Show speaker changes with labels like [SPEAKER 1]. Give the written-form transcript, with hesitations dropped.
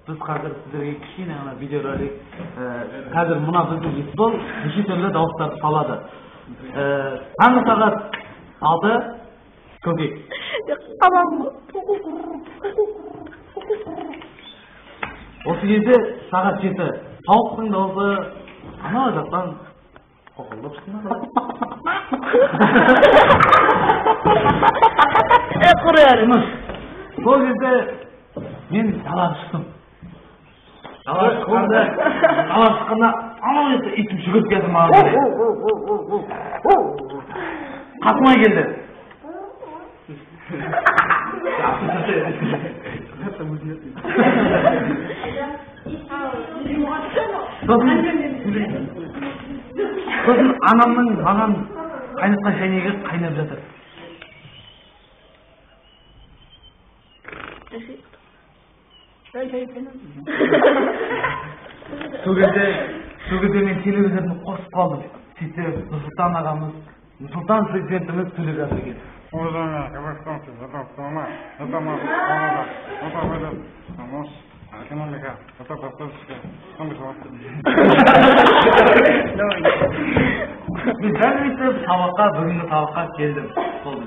[SPEAKER 1] Біз қазір сіздерге кішкене ғана видеоролик, қазір мына біздің Есбол неше түрлі дауыстарды салады. Таңғы сағат 6, көкек. Осы кезде сағат 7, тауықтың дауысы анау жақтан қоқылдап шықты. Сол кезде мен далаға шықтым. Далаға шыққанда анау жерде итім жүгіріп келді маған қарай. Қасыма келді. Сосын анамның маған қайнатқан шәйнегі қайнап жатыр. Сол кезде мен телевизорды қосып қалдым. Сөйтсе Нұрсұлтан ағамыз, Нұрсұлтан президентіміз сөйлеп жатыр екен.
[SPEAKER 2] Уважаемые казахстанцы, это страна, это наша страна, это выйдет наша экономика, это практически.
[SPEAKER 1] Мен дәл бүйтіп сабаққа, бүгінгі сабаққа келдім. Сол.